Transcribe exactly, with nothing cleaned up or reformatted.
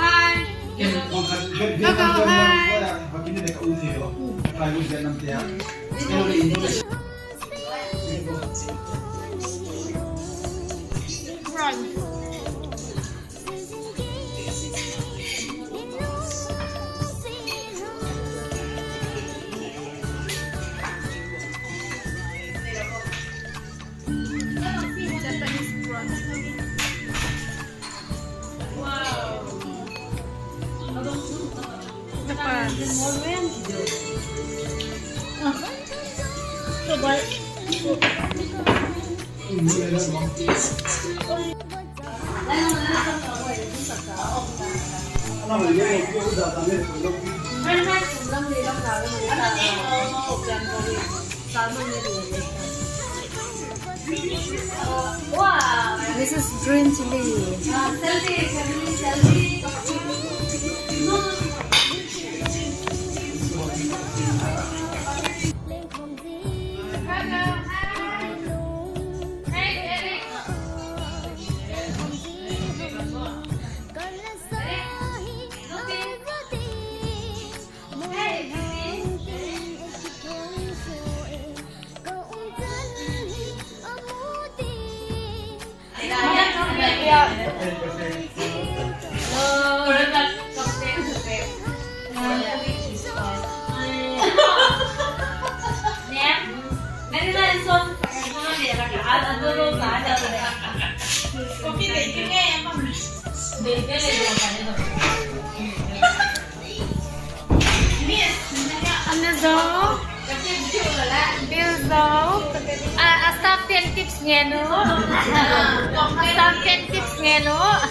Hi. Hello, hi. Japanese prawns. Wow. Japan. This is green chili. Ano zo? Bill zo? Ah, ah, staff ten tips ngenu. Ah, staff ten tips ngenu. Ah,